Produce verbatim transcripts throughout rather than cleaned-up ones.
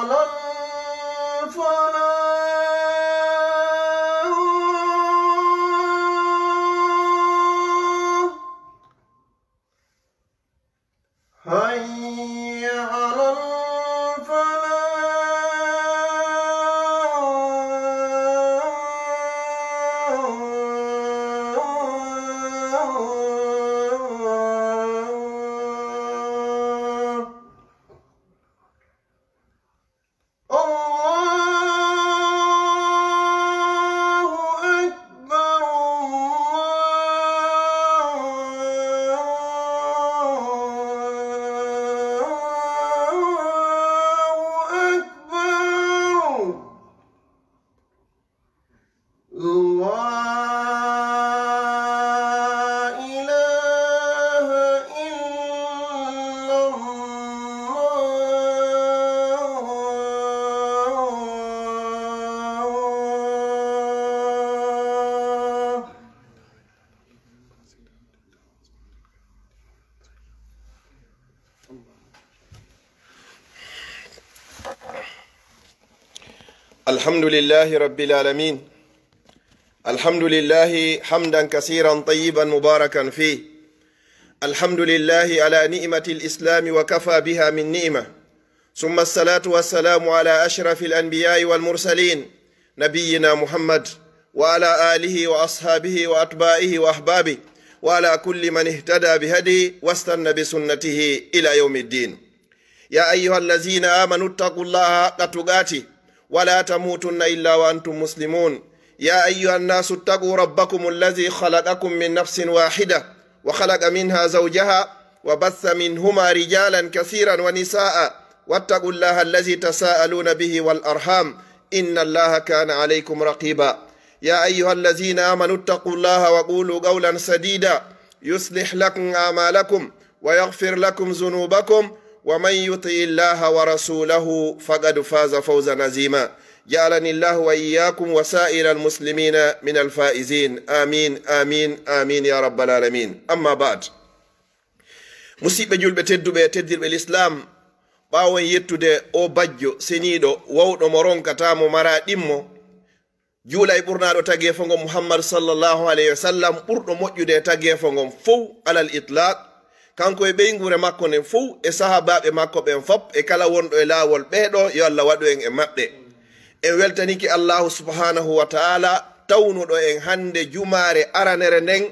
الفلاح. حي على الفلاح. الله أكبر، الله أكبر. لا إله إلا الله. الحمد لله رب العالمين. الحمد لله حمدا كثيرا طيبا مباركا فيه. الحمد لله على نعمة الإسلام وكفى بها من نعمة. ثم الصلاة والسلام على أشرف الأنبياء والمرسلين نبينا محمد وعلى آله وأصحابه وأتباعه وأحبابه وعلى كل من اهتدى بهديه واستن بسنته إلى يوم الدين. يا أيها الذين آمنوا اتقوا الله حق تقاته ولا تموتن إلا وأنتم مسلمون. يا أيها الناس اتقوا ربكم الذي خلقكم من نفس واحدة وخلق منها زوجها وبث منهما رجالا كثيرا ونساء واتقوا الله الذي تساءلون به والأرحام إن الله كان عليكم رقيبا. يا أيها الذين آمنوا اتقوا الله وقولوا قولا سديدا يصلح لكم أعمالكم ويغفر لكم ذنوبكم ومن يطع الله ورسوله فقد فاز فوزا عظيما. جعلني الله وإياكم وسائر المسلمين من الفائزين. آمين، آمين، آمين يا رب العالمين. أما بعد. Musiɓɓe julɓe tedduɓe, teddirɓe l'islam, ɓaawo en yettude o bajjo seniiɗo, wawɗo mo ronkataa mo, maraa ɗimmo, juula e ɓurnaaɗo tageefo ngon Muhammad sallallahu alayhi wa sallam, ɓurɗo moƴƴude e tageefo ngon fow alal itlaq. Kanko e ɓeynguure makko nden fow, e sahaabaaɓe makko ɓen fop, e kala wonɗo e laawol ɓeeɗo, yo Allah waɗu en e maɓɓe. En weltanike Allahu subhanahu wa ta'ala, tawnuɗo en hannde jumaare aranere nden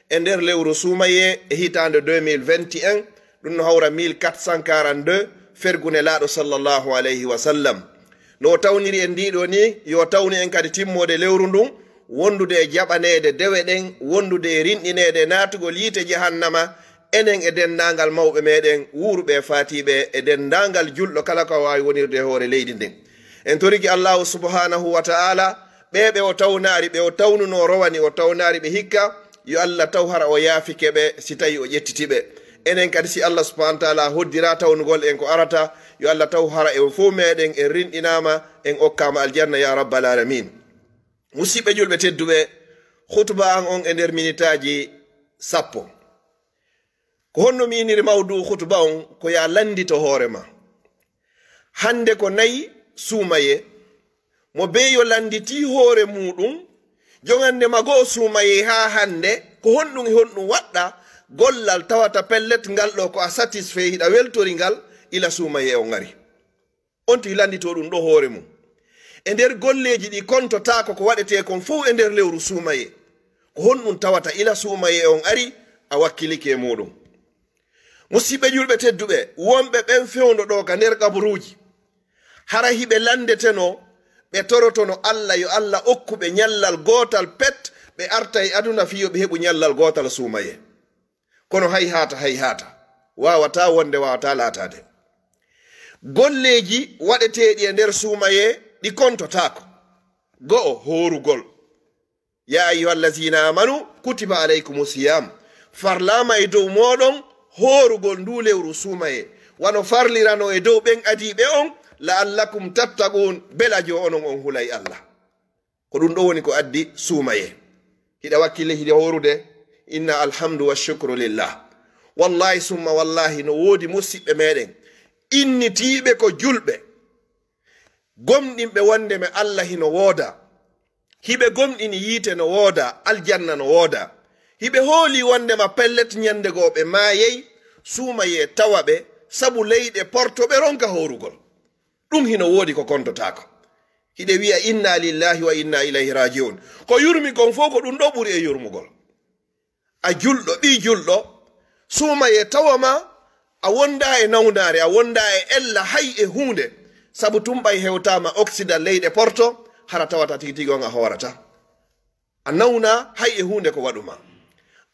e nder lewru suumayee e hitaande deux mille vingt et un, ɗum no hawra mille quatre cent quarante-deux, fergu Nelaaɗo sallallahu alayhi wa sallam. No o tawniri en ndiɗo ni, yo tawnu en kadi timmoode lewru ndun, wondude e jaɓaneede dewe ɗen, wondude e rinɗineede naatugol yiite jahannama, enen e denndaangal mawɓe meɗen, wuuruɓe e faatiiɓe, e denndaangal julɗo kala ko waawi wonirde e hoore leydi ndin. En torike Allahu subhanahu wa ta'ala, ɓee ɓe o tawnaari, ɓe o tawnunoo rowani o tawnaari ɓe hikka, yo Allah taw hara o yaafike ɓe si tawi o ƴettiti ɓe. Enen kadi, si Allah subhanahu wa ta'ala hoddira tawnugol en ko arata, yo Allah taw hara en fow meɗen en rinɗinaama, en okkaama aljanna ya rabbal alamin. Musiɓɓe julɓe tedduɓe, khutba an on e nder minitaaji sappo. Ko honno mi iniri mawdu khutba on? Ko ya lanndito hoore ma. Hannde ko nayi suumayee. Mo beyo lannditi hoore muuɗum, jogannde ma goo suumayee haa hannde, ko honɗum e honɗum waɗɗa gollal tawata pellet ngal ɗo ko a satisfait, hiɗa weltori ngal, ila suumayee on ngari. On tigi lanndito ɗum ɗo hoore mum. E nder golleeji ɗi kontotaako ko waɗetee kon fow e nder lewru suumayee, ko honɗum tawata ila suumayee on ari, a wakkilike e muuɗum? Musiɓɓe julɓe tedduɓe, wonɓe ɓen fewndo ɗo ka nder kaburuuji, hara hiɓe lanndetenoo, ɓe torotono Allah yo Allah okku ɓe ñallal gootal pet, ɓe arta e aduna fii yo ɓe heɓu ñallal gootal suumayee. Kono hay haata, hay haata, waawataa wonde, waawataa laataade. Golleeji waɗeteeɗi e nder suumayee ɗi kontotaako. Go'o, hoorugol. Ya ayyuhallazina amanu kutiba alaykumu siyam. Farlaama e dow mooɗon hoorugol nduu lewru suumayee, wano farlirano e dow ɓen adiiɓe on, la'allakum tattaqun, belajo onon on hulay Allah. Ko ɗum ɗo woni ko addi suumayee. Hiɗa wakkili, hiɗa hoorude, inna alhamdu wa shukru lillah. Wallahi summa wallahi, no woodi musiɓɓe meɗen innitiiɓe ko julɓe, Gomɗinɓe wondema Allah hino wooda, hiɓe gomɗini yiite no wooda, aljanna no wooda, hiɓe hooli wondema pellet ñande goo ɓe maayey, suumayee tawa ɓe, sabu leyɗe porto ɓe ronka hoorugol. Ɗum hino woodi ko kontotaako. Hiɗe wi'a, "Inna lillahi wa inna ilayhi raji'un." Ko yurmi kon fof ko ɗum ɗo ɓuri e yurmugol. A julɗo, ɓii julɗo, suumayee tawa ma, a wonda e nawnaare, a wonda e ella hay e huunde. Sabu tun ɓay hewtaama oksidan leyɗe porto, hara tawata tigi tigi on a hoorata. A nawna hay e huunde ko waɗu ma.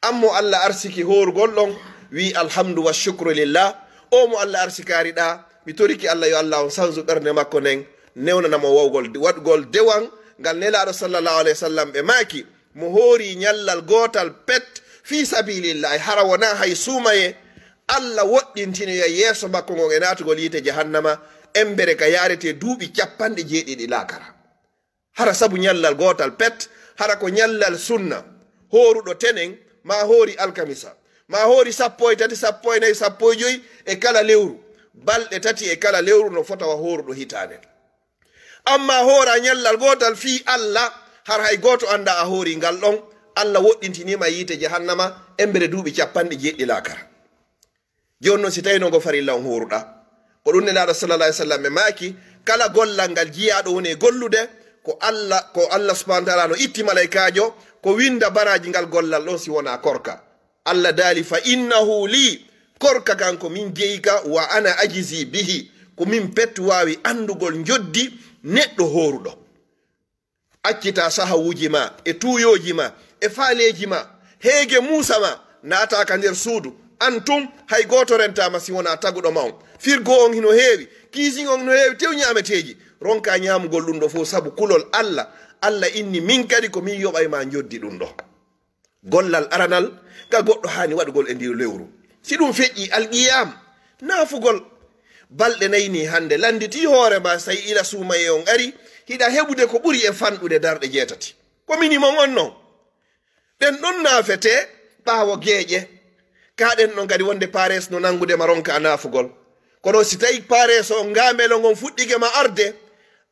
An mo Allah arsiki hoorugol ɗon, wi, "Alhamdu wa shukru lillah." O mo Allah arsikaari ɗa, mi toriki Allah yo Allah on sansu ɓernde makko nden, newnana mo wawgol waɗugol dewan ngal Nelaaɗo sallallahu alayhi wa sallam ɓe maaki, mo hoori ñallal gootal pet fii sabilillahi, hara wonaa hay suumayee, Allah woɗɗintinoya yeeso makko ngon e naatugol yiite jahannama, embere ka yaarete duuɓi cappanɗe jeeɗiɗi laakara. Hara sabu ñallal gootal pet, hara ko ñallal sunna, hooruɗo tenen, maa hoori alkamisa, maa hoori sappo e tati, sappo e nayi, sappo e joyi e kala lewru, balɗe tati e kala lewru no fota wa hooruɗo hitaande. Amma hoora ñallal gootal fii Allah, har hay gooto annda a hoori ngal ɗon, Allah woɗɗintiniima yiite jahannama embere duuɓi cappanɗe jeeɗiɗi laakara. Jooni non, si tawii no ngo farilla on hooruɗaa, ko ɗum Nelaaɗo sallallahu alaihi wasallam ɓe maaki, kala gollal ngal jiyaaɗo woni e gollude, ko Allah, ko Allah subhanahu wa ta'ala no itti malaykaajo, ko winda baraaji ngal gollal ɗon si wonaa korka. Allah daali, "Fa innahu li," korka kan ko min jeyi ka, "wa ana ajizi bihi," ko min pet waawi anndugol njoddi neɗɗo hooruɗo. Accitaa sahawuuji ma, e tuuyooji ma, e faaleeji ma, heege muusa ma, naataa ka nder suudu, an tun, hay gooto rentaama si wonaa taguɗo ma on. Firgo on hino heewi, kiisin on hino heewi, tew ñaameteeji, ronkaa ñaamugol ɗum ɗo fow sabu kulol Allah. Allah inni min kadi ko min yoɓay ma njoddi ɗum ɗo. Gollal aranal ka goɗɗo haani waɗugol e ndiru lewru. Si ɗum feƴƴii alqiyam, naafugol. Balɗe nayi ni hannde, landitii hoore ma, sey ila suumayee on ari, hiɗa heɓude ko ɓuri e fanɗude darɗe jeetati. Ko minimum on non. Ɗen ɗon naafete ɓaawo geeƴe. Ka ɗen ɗon kadi wonde pares no nangude ma ronka naafugol. Kono si tawi pares on ngaamelo ngon fuɗɗike ma arde,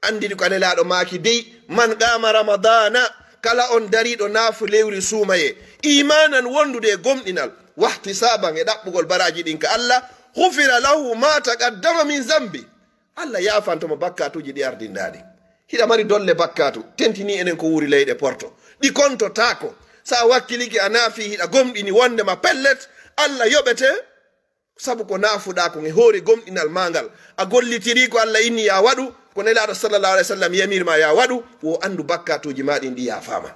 anndini ko Nelaaɗo maaki dey, "Man qaama Ramadana," kala on dariiɗo naafu lewru suumayee, "imanan," wondude e gomɗinal, "wahtisaban," e ɗaɓɓugol baraaji ɗin ka Allah, "ghufira lahu ma taqaddama min zambi." Allah yaafanto mo bakkaatuuji ɗi ardinɗaa ɗin. Hiɗa mari dolle bakkaatu, tentinii enen ko wuuri leyɗe porto. Ɗi kontotaako. Sa wakkilike a naafi hiɗa gomɗini wondema pellet, Allah yoɓete. Sabu ko naafuɗaa kon e hoore gomɗinal maa ngal, a gollitirii ko Allah inni yaa waɗu, ko Nelaaɗo sallallahu alaihi wasallam yamir ma yaa waɗu, wo anndu bakkaatuuji maa ɗin ɗi yaafaama.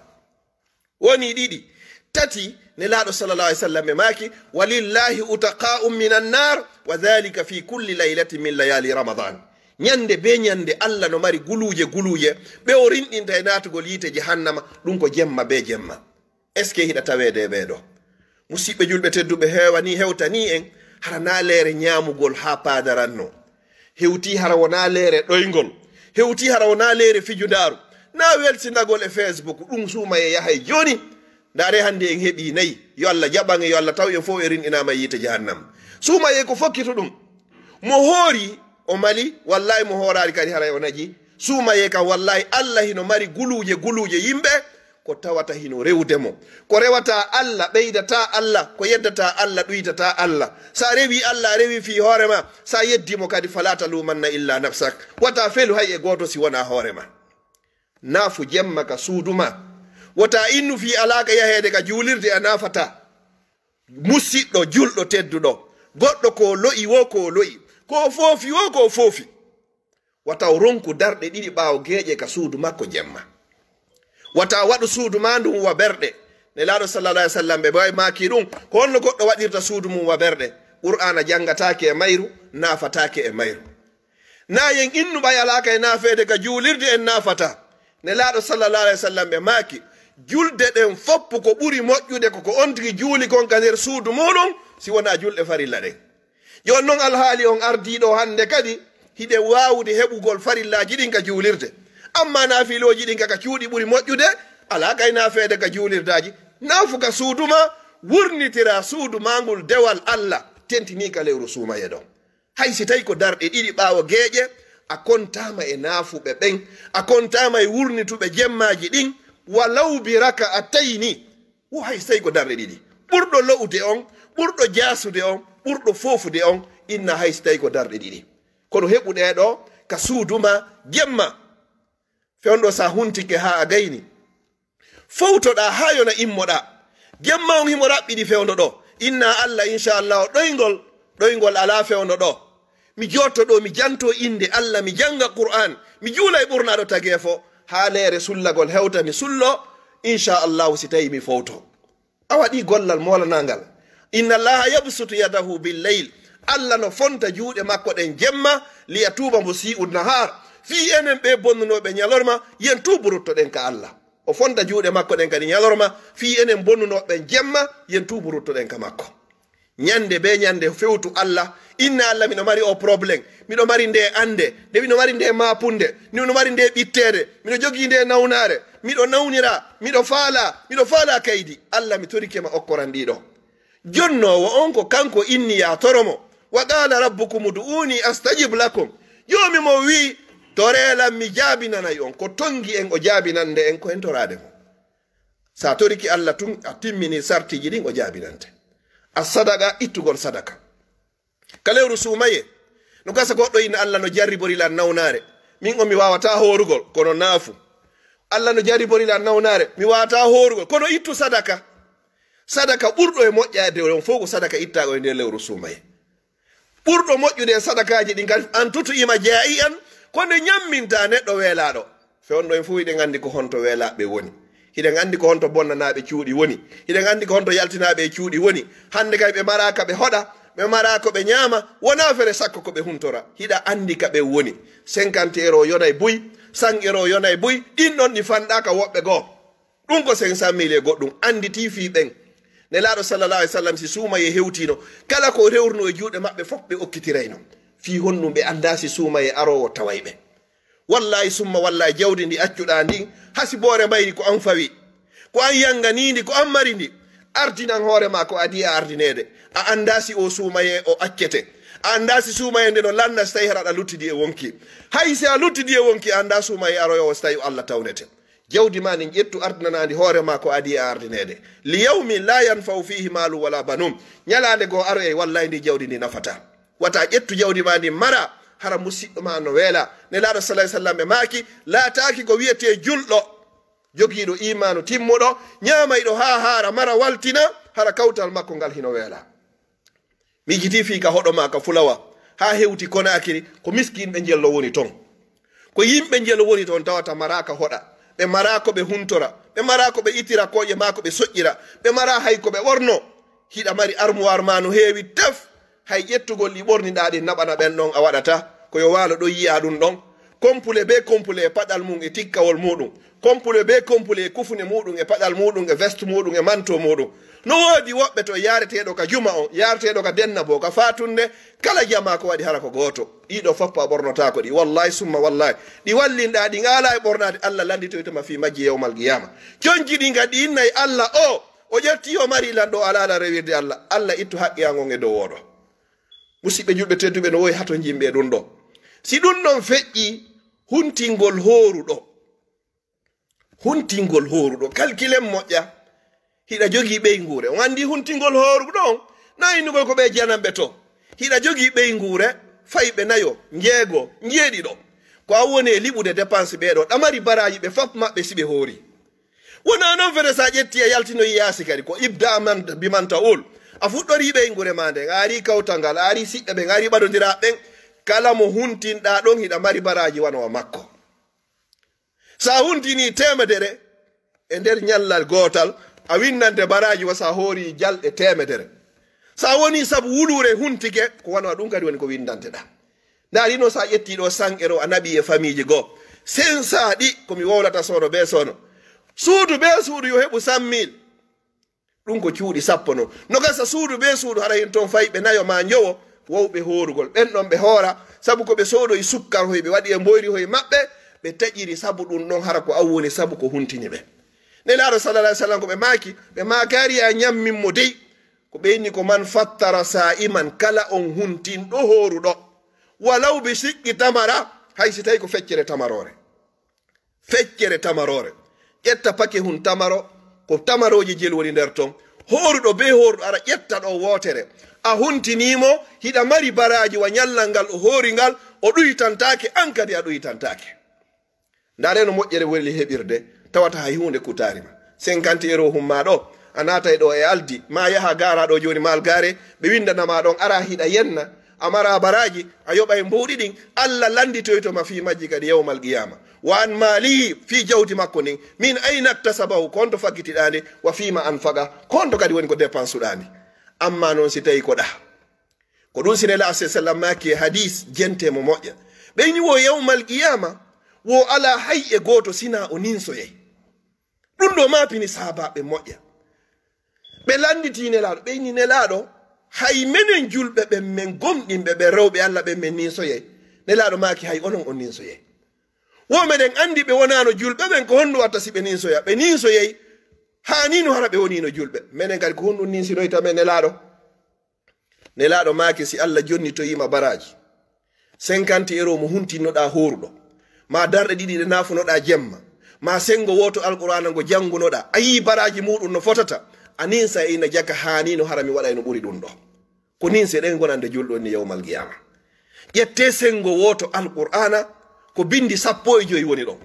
Woni ɗiɗi. Tati, Nelaaɗo sallallahu alaihi wasallam ɓe maaki, "Walillahi utaqa'un minan nar, wa dhalika fi kulli laylatin min layali Ramadan." Ñande be ñande Allah no mari guluuje guluuje, ɓe o rinɗinta e naatugol yiite jahannama, ɗum ko jemma be jemma. Est-ce que hiɗa taweede e ɓee ɗoo? Musiɓɓe julɓe tedduɓe, heewanii, hewtanii en, hara naa leere ñaamugol haa paadaranno. Hewtii hara wonaa leere ɗoyngol. Hewtii hara wonaa leere fijundaaru. Naa welsinagol e Facebook, ɗum suumayee yahay jooni. Ndaaree hannde en heɓii nayi. Yo Allah jaɓan en, yo Allah taw en fof en rinɗinaama e yiite jahannam. Suumayee ko fokkito ɗum. Mo hoori, o mali, wallaahi mo hooraali kadi haray o naƴi. Suumayee kam, wallaahi Allah hino mari guluuje, guluuje yimɓe, ko tawata hino rewde mo. Ko rewata Allah, ɓeydata Allah, ko yeddata Allah, ɗuytata Allah. Sa rewi Allah, a rewi fii hoore ma, sa yeddi mo kadi, fala talumanna illa nafsak. Wata felu hay e gooto si wonaa hoore ma. Naafu jemma ka suudu ma. Wata innu fii alaaka yaheede ka juulirde a naafata. Musiɗɗo, julɗo, tedduɗo, goɗɗo ko lo'i wo ko lo'i, ko foofi wo ko foofi. Wata o ronku darɗe ɗiɗi ɓaawo geeƴe ka suudu makko jemma. Wata waɗu suudu ma ndun wa berɗe. Nelaaɗo sallallahu alaihi wasallam ɓe ɓay maaki ɗum, ko honno goɗɗo waɗirta suudu mum wa berɗe? Qur'aana janngataake e mayru, naafataake e mayru. Naa yen innu ɓay alaaka e naafeede ka juulirde en naafata. Nelaaɗo sallallahu alaihi wasallam ɓe maaki, julde ɗen foppu ko ɓuri moƴƴude ko ko on tigi juuli kon ka nder suudu muɗum, si wonaa julɗe farilla ɗen. Jooni non alhaali on ardii ɗoo hannde kadi, hiɗen waawude heɓugol farillaaji ɗin ka juulirde. Ammaa naafilooji ɗin ka, ka cuuɗi ɓuri moƴƴude, alaa kay naafeede ka juulirdaaji. Naafu ka suudu ma, wurnitira suudu ma ngul dewal Allah, tentinii ka lewru suumayee ɗon. Hay si tawi ko darɗe ɗiɗi ɓaawo geeƴe, A kontaama e naafuɓe ɓen, a kontaama e wurnituɓe jemmaaji ɗin, walaw bi raka'atayni, wo hay so tawi ko darɗe ɗiɗi. Ɓurɗo lo'ude on, ɓurɗo jaasude on, ɓurɗo foofude on, inna hay so tawi ko darɗe ɗiɗi. Kono heɓu ɗee ɗoo ka suudu maa jemma. Fewndo sa huntike haa a gayni, fowtoɗaa haa yona immoɗaa. Jemma on himo raɓɓiɗi fewndo ɗoo. Inna Alla, inchallahu, ɗoyngol, ɗoyngol alaa fewndo ɗoo. Mi jotto ɗoo, mi janto innde Alla, mi jannga Qur'an, mi juula e ɓurnaaɗo tageefo, haa leere sullagol hewta, mi sullo, inchallahu, si tawi mi fowto. A waɗi gollal moolanangal. Inna Allaha yabsutu yadahu bil layl. Alla no fonta juuɗe makko ɗen jemma, li yatuuba musii'u nahar. Fii enen ɓe bonnunooɓe ñalorma, yen tuubu ruttoɗen ka Alla. O fonta juuɗe makko ɗen kadi ñalorma, fii enen bonnunooɓe jemma, yen tuubu ruttoɗen ka makko. Ñande be ñande fewtu Alla, inna Alla, miɗo mari o problème, miɗo mari nde annde, nde miɗo mari nde maapunde, miɗo mari nde ɓitteede, miɗo jogii nde nawnaare, miɗo nawnira, miɗo faala, miɗo faala kaydi. Alla, mi torike ma okkoran ɗiɗo. Jonnoowo on ko kanko inni ya toro mo. Wa qala rabbukum ud'uni astajib lakum. Joomi mo wi'i, "Toree lan, mi jaabinanay on." Ko tongi en o jaabinande en ko en toraade mo. Sa toriki Alla tun, a timmini sartiji ɗin, o jaabinante. A sadaka, ittugol sadaka. Ka lewru suumaye, no gasa goɗɗo inna Alla no jarribori lan nawnaare. Min on mi waawata hoorugol, kono naafu. Alla no jarribori lan nawnaare, mi waawata hoorugol, kono ittu sadaka. Sadaka ɓurɗo e moƴƴaade on fow ko sadaka ittaago e nder lewru suumaye. Ɓurɗo moƴƴude e sadakaaji ɗin kadi, an tutu ima jaa'i an, ko nde ñamminta neɗɗo weelaaɗo. Fewndo en fow hiɗen anndi ko honto weelaaɓe woni. Hiɗen anndi ko honto bonnanaaɓe cuuɗi woni. Hiɗen anndi ko honto yaltinaaɓe e cuuɗi woni. Hannde kay ɓe maraa ka ɓe hoɗa, ɓe maraa ko ɓe ñaama, wonaa fere sakko ko ɓe huntora. Hiɗa anndi ka ɓe woni. Cinquante euro yonay buy, cent euro yonay buy, ɗin ɗon ɗi fanɗaa ka woɓɓe goo. Ɗum ko cinq cent mille e goɗɗum, annditi fii ɓen. Nelaaɗo sallallahu alaihi wasallam si suumayee hewtiino, kala ko rewruno e juuɗe maɓɓe fof ɓe okkitirayno. Fii honɗum ɓe anndaa si suumayee aroowo taway ɓe. Wallahi summa wallahi jawdi ndi accuɗaa ndin, hasiboore mayri ko an fawi. Ko an yanganii ndi, ko an mari ndi. Ardinan hoore maa ko adii a ardineede. A anndaa si o suumayee o accete. A anndaa si suumayee nde no lanna si tawi hara aɗa luttidi e wonki. Hay si a luttidi e wonki, a anndaa suumayee aroyoowo si tawi Allah tawnete. Jawdi maa ndin ƴettu ardinanaa ndi hoore maa ko adii a ardineede. Li yawmin laa yanfa'u fiihi maalun walaa banuun. Ñalaande goo aroyay wallahi ndi jawdi ndi nafataa. Wata ƴettu jawdi maa ndin maraa, hara musiɗɗo maa no weelaa. Nelaaɗo sallallahu alaihi wasallam ɓe maaki, laataaki ko wi'etee julɗo, jogiiɗo iimaanu timmuɗo, ñaamayɗo haa haara mara waltina, hara kawtal makko ngal hino weelaa. Miijitii fii ka hoɗo maa ka fulawa, haa hewti Konaakiri, ko miskinɓe njello woni ton. Ko yimɓe njelo woni toon tawata maraaka hoɗa, ɓe maraa ko ɓe huntora, ɓe maraa ko ɓe itira kooƴe maa ko ɓe soƴƴira, ɓe maraa hay ko ɓe ɓorno. Hiɗa mari armoire maa no heewi tef, hay ƴettugol ɗi ɓorniɗaa ɗin naɓana ɓen ɗon a waɗata, ko yo waalo ɗon yi'a ɗum ɗon. Kompule bee kompule e paɗal mum e tikkawol muuɗum, kompule bee kompule e kufune muuɗum e paɗal muuɗum e veste muuɗum e manto muuɗum. No woodi woɓɓe to yaareteeɗo ka juma on, yaareteeɗo ka denna boo, ka faatunde, kala jamaa ko waɗi hara ko gooto. Ɗiɗo fof a ɓornotaako ɗi. Wallahi summa wallahi. Ɗi wallinɗaa, ɗi ŋaalaa e ɓornaade, Allah lannditoyto ma fii majji yawmal qiyaama. Conci ɗin kadi ɗi innay Allah o, o ƴetti o mari lan ɗo alaa lan rewirde Allah. Allah ittu haqqe an on e dow oɗo. Musidɓe julɓe tedduɓe no wowi hato njimɓe ɗum ɗo. Si ɗum ɗon feƴƴi, huntingol hooruɗo. Huntingol hooruɗo, kalkilen moƴƴa. Hiɗa jogii ɓeynguure. On anndi huntingol hooruɗo on? Na innugol ko ɓe jananɓe to. Hiɗa jogii ɓeynguure, fayɓe nayo, njeego, njeeɗiɗo. Ko a woni e liɓude dépense ɓee ɗo, ɗamari baraaji ɓe fap maɓɓe si ɓe hoori. Wonaa noon fere so a ƴetti a yaltinoyi yaasi kadi, ko ibda man, bi man ta'ul. A fuɗɗorii ɓeynguure maa nden, a arii kawtal ngal, a arii siɓɓe ɓen, a arii ɓadondiraaɓe ɓen. Kala mo huntinɗaa ɗon, hiɗa mari baraaji wano wa makko. So a huntinii teemedere, e nder ñallal gootal, a winndante baraaji wa so a hoorii jalɗe teemedere. So a wonii sabu wuluure huntike, ko wano ɗum kadi woni ko winndanteɗaa. Ndaari no so a ƴettii ɗo cent euro a naɓii e famiiji goo. Sensaa ɗi, ko mi wowlata soono bee soono. Suudu bee suudu yo heɓu cent mille. Ɗum ko cuuɗi sappo non. No gasa suudu bee suudu hara heen toon fayɓe nayo maa njowo wowɓe hoorugol. Ɓen ɗon ɓe hoora, sabu ko ɓe soodoyi sukkar hoy, ɓe waɗi e mboyri hoy maɓɓe, ɓe taƴiri sabu ɗum ɗon hara ko an woni sabu ko huntini ɓe. Nelaaɗo sallallahu alaihi wasallam ko ɓe maaki, ɓe maakaari a ñammin mo dey. Ko ɓe inni ko man fattara saa'iman, kala on huntinɗo hooruɗo. Walaw bi siqqi tamara, Hay si tawi ko feccere tamaroore. Feccere tamaroore. Ƴetta pake hun tamaro, ko tamarooje jelu woni nder ton. Hooruɗo bee hooruɗo ara ƴetta ɗo wootere. A huntinii mo, hiɗa mari baraaji wa ñallal ngal o hoori ngal, o ɗuytantaake, an kadi a ɗuytantaake. Ndaaree no moƴƴere weli heɓirde, tawata hay huunde kutaari ma. Cinquante euro hun maa ɗo, a naatay ɗo e Aldi, maa yaha gaara ɗo jooni Maal Gaare, ɓe winndana ma ɗon, ara hiɗa yenna, a mara baraaji, a yoɓay mbuuɗi ɗin, Alla lannditoyto ma fii majji kadi yawmal qiyaama. Wa an maalihi, fii jawdi makko ndin, min ayna iktasabahu, ko honto faggitiɗaa ndi, wa fiima anfaqa, ko honto kadi woni ko depansuɗaa ndi. Ammaa non si tawi ko ɗa. Ko ɗun si Nelaaɗo sallallahu alaihi wasallam maaki e hadiis, jente mo moƴƴa. Ɓe inni wo yawmal qiyaama, wo alaa hay e gooto sinaa o ninsoyay. Ɗun ɗoo maapini sahaabaaɓe moƴƴa. Ɓe lannditi Nelaaɗo, ɓe inni Nelaaɗo, hay menen julɓe ɓen men gomɗinɓe ɓe rewɓe Alla ɓen men ninsoyay. Nelaaɗo maaki hay onon on ninsoyay. Wo meɗen anndi ɓe wonaano julɓe ɓen, ko honɗun watta si ɓe ninsoya? Ɓe ninsoyay, haaniino hara ɓe woniino julɓe. Menen kadi ko honɗun ninsinoyta men Nelaaɗo? Nelaaɗo maaki, si Alla jonnitoyii ma baraaji, cinquante euro mo huntinnoɗaa hooruɗo, maa darɗe ɗiɗi ɗe naafunoɗaa jemma, maa senngo wooto Alqur'aana ngo janngunoɗaa, a yi'ii baraaji muuɗun no fotata, a ninsa e ina jaka haaniino hara mi waɗay no ɓuri ɗun ɗoo. Ko ninse ɗen ngonande julɗo ni yawmal qiyaama. Ƴettee senngo wooto Alqur'aana, ko binndi sappo e jowi woni ɗon.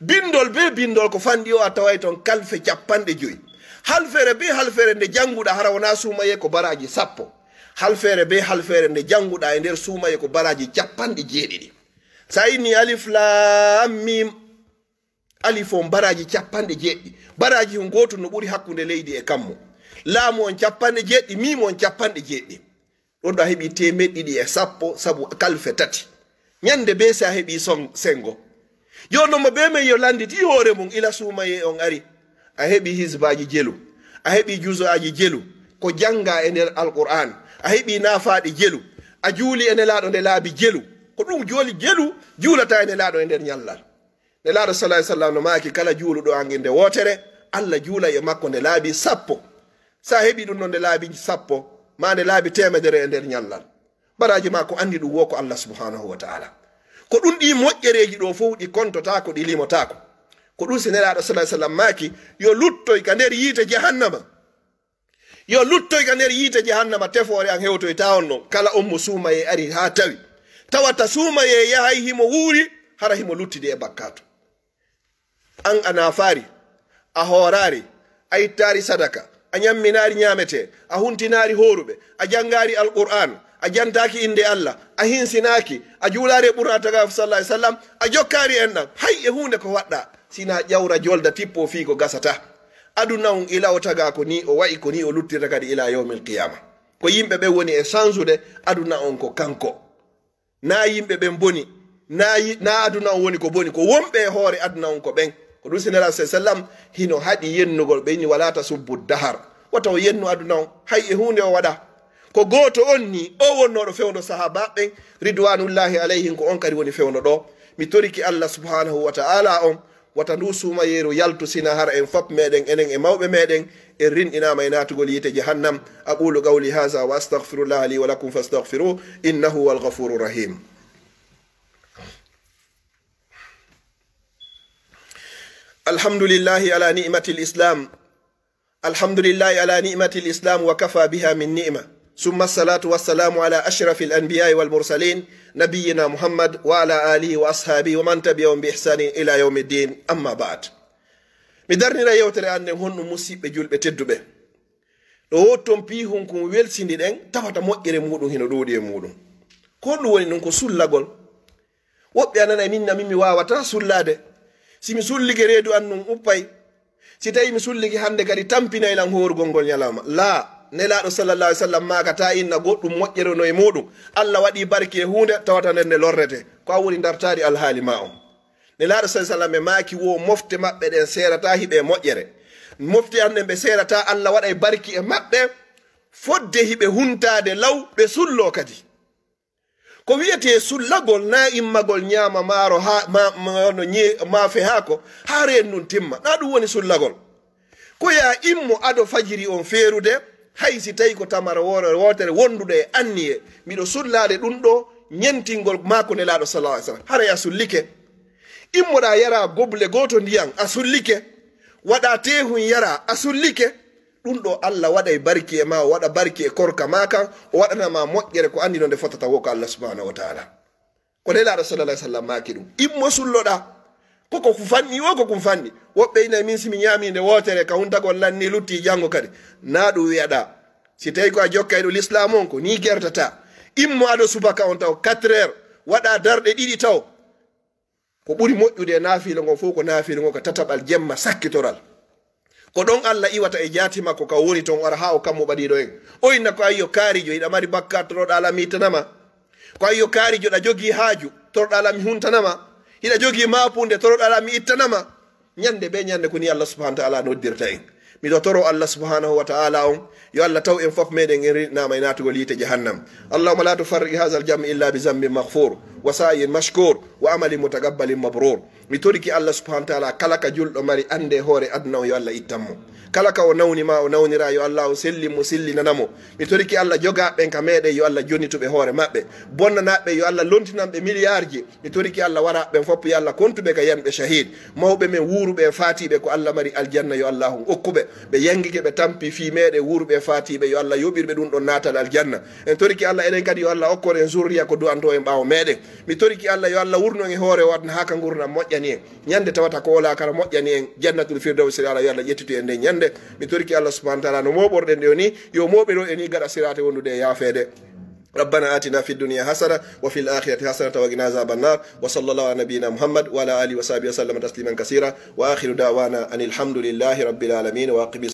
Binndol bee binndol ko fanɗi o, a taway ton kalfe cappanɗe jowi. Halfere bee halfere nde jannguɗaa hara wonaa suumayee ko baraaji sappo. Halfere bee halfere nde jannguɗaa e nder suumayee ko baraaji cappanɗe jeeɗiɗi. Sa inni alif laam miim, alif on baraaji cappanɗe jeeɗiɗi. Baraaji hun gootun no ɓuri hakkunde leydi e kammu. Laamu on cappanɗe jeeɗiɗi, miimu on cappanɗe jeeɗiɗi. Ɗon ɗo a heɓii teemeɗɗe ɗiɗi e sappo sabu kalfe tati. Ñannde bee si a heɓii son-, senngo. Jooni non mo bee men yo lannditi hoore mun ila suumayee on ari. A heɓii hizbaaji jelu. A heɓii juzu'aaji jelu. Ko janngaa e nder Alqur'aan. A heɓii naafaaɗi jelu. A juulii e Nelaaɗo nde laabi jelu. Ko ɗun jooli jelu juulataa e Nelaaɗo e nder ñallal. Nelaaɗo sallallahu alaihi wasallam no maaki, kala juuluɗo an innde wootere, Alla juulay e makko nde laabi sappo. Sa heɓii ɗun ɗon nde laabi sappo, maa nde laabi teemedere e nder ñallal, baraaji maa ko anndi ɗun wo ko Alla subhanahu wa ta'ala. Ko ɗun ɗii moƴƴereeji ɗoo fow ɗi kontotaako, ɗi limotaako. Ko ɗun si Nelaaɗo sallallahu alaihi wasallam maaki, yo luttoy ka nder yiite jahannama. Yo luttoy ka nder yiite jahannama, tefoore an hewtoytaa on non. Kala on mo suumayee ari haa tawi, tawata suumayee yahay himo wuuri, hara himo luttidi e bakkaatu. An a naafaari, a hooraari, a ittaari sadaka, a ñamminaari ñaametee, a huntinaari hooruɓe, a janngaari Alqur'aan, a jantaaki innde Alla, a hinsinaaki, a juulaari e ɓurnaaɗo tagaafo sallallahu alaihi wasallam, a jokkaari enɗan, hay e huunde ko waɗɗaa, sinaa ƴawra jolda tippo fii ko gasataa. Aduna on ila o tagaa ko nii o wa'i, ko nii o luttirta kadi ila yawmil qiyaama. Ko yimɓe ɓen woni e sansude aduna on ko kanko. Naa yimɓe ɓen boni, naa yi-, naa aduna on woni ko boni, ko wonɓe e hoore aduna on ko ɓen. Ko ɗun si Nelaaɗo sallallahu alaihi wasallam hino haɗi yennugol ɓe, inni, "Wala tasubbu dahar." Wata o yennu aduna on, hay e huunde o waɗaa. Ko gooto on nii, o wonnooɗo fewndo sahaabaaɓe ɓen, ridwanullahi alayhim, ko on kadi woni fewndo ɗoo. Mi torike Alla subhanahu wa ta'ala on, wata ndu suumayeeru yaltu, sina hara en fop meɗen, enen e mawɓe meɗen, en rinɗinaama e naatugol yiite jahannam. أقول قولي هذا وأستغفر الله لي ولكم فاستغفروه إنه هو الغفور الرحيم. الحمد لله على نعمة الإسلام. الحمد لله على نعمة الإسلام وكفى بها من نعمة. ثم الصلاة والسلام على أشرف الأنبياء والمرسلين نبينا محمد وعلى آله وأصحابه ومن تبعهم بإحسان إلى يوم الدين. أما بعد. Mi darnira yewtere an nden honɗun, musiɓɓe julɓe tedduɓe. Ɗo wotton piihun kun welsindi ɗen, tawata moƴƴere muɗun hino ɗuuɗi e muɗun. Ko honɗun woni ɗun? Ko sullagol. Woɓɓe a nanay, "Min na min mi waawataa sullaade. Si mi sullike reedu an nun uppay. Si tawi mi sullike hannde kadi tampinay lan hoorugol ngol ñalawma." Laa, Nelaaɗo sallallahu alaihi wasallam maakataa inna goɗɗun moƴƴere no e muɗun. Alla waɗi barki e huunde tawata nden nde lorrete. Ko an woni dartaari alhaali maa on. Nelaaɗo sallallahu alaihi wasallam e maaki wo mofte maɓɓe ɗen seerataa hiɓe e moƴƴere. Mofte an ɗen ɓe seerataa, Alla waɗay barki e maɓɓe fodde hiɓe huntaade law ɓe sulloo kadi. Ko wi'etee sullagol, naa immagol ñaama maaro haa, ma, ma, no ñe-, maafe haako, haa reen ndun timma. Naa ɗun woni sullagol. Ko yaa immo ado fajiri on feerude, hay si tawi ko tamaro woore wootere wondude e anniye, miɗo sullaade ɗun ɗoo, ñentingol maako Nelaaɗo sallallahu alaihi wasallam. Haray a sullike. Immoɗaa yaraa goble gooto ndiyan, a sullike. Waɗaa teehun yaraa, a sullike. Ɗun ɗoo Alla waɗay barki e maa, o waɗa barki e korka maa kan, o waɗana maa moƴƴere ko anndi no nde fotata woo ka Alla subhanahu wa ta'ala. Ko Nelaaɗo sallallahu alaihi wasallam maaki ɗun. Immo sulloɗaa. Ko ko kun fanɗi, wo ko kun fanɗi. Woɓɓe ina min si mi ñaamii nde wootere ka huntagol lan nii luttii janngo kadi. Naa ɗun wi'aɗaa. Si tawii ko a jokkayɗo lislaamu on ko nii gertataa. Immo ado subaka on taw quatre heures. Waɗaa darɗe ɗiɗi taw. Ko ɓuri moƴƴude e naafiila ngon fow ko naafiila ngon ka tataɓal jemma sakkitoral. Ko ɗon Alla iwata e jaati makko ka o woni ton, o ara haa o kammu ɓadiiɗo en. O inna ko ayyo kaarijo, hiɗa mari bakkaat, toroɗaa Alla mi ittanama. Ko ayyo kaarijo, hiɗa jogii haaju, toroɗaa Alla mi huntanama. Hiɗa jogii maapunde, toroɗaa Alla mi ittanama. Ñande bee ñande ko nii Alla subhanahu wa ta'ala noddirta en. Miɗo toro Alla subhanahu wa ta'ala on, yo Alla taw en fof meɗen en rinɗinaama e naatugol yiite jahannam. اللهم لا تفرق هذا الجمع إلا بذنب مغفور وسعي مشكور وعمل متقبل مبرور. Mi torike Alla subhanahu wa ta'ala, kala ka julɗo mari annde e hoore aduna on, yo Alla ittan mo. Kala ka o nawni maa o nawnira, yo Alla on sellin mo, sellinana mo. Mi torike Alla jogaaɓe ɓen ka meɗen, yo Alla jonnitu ɓe hoore maɓɓe. Bonnanaaɓe ɓen, yo Alla lontinan ɓe miliyaarji. Mi torike Alla waraaɓe ɓen fof, yo Alla kontu ɓe ka yanɓe shahid. Mawɓe men wuuruɓe e faatiiɓe ko Alla mari aljanna, yo Alla on okku ɓe. Ɓe yangike, ɓe tampi fii meɗen wuuruɓe e faatiiɓe, yo Alla yoɓir ɓe ɗun ɗon naatal aljanna. En torike Alla enen kadi, yo Alla okkor en zurriya ko du'antoo en ɓaawo meɗen. Mi torike Alla, yo Alla wurnu en e hoore o aduna haa ka ngurndan moƴƴani en. Ñande tawata ko o laakara moƴƴani en, jannatul firdawsi alaa, yo Alla ƴettitu en nden ñande. Mi torike Alla subhanahu wa ta'ala no mooɓorɗen nde o nii, yo mooɓiro en nii gaɗa siraate wondude e yaafeede. ربنا آتنا في الدنيا حسنة وفي الآخرة حسنة وقنا عذاب النار. وصلى الله على نبينا محمد وعلى آله وصحبه وسلم تسليما كثيرا. وآخر دعوانا أن الحمد لله رب العالمين. وأقم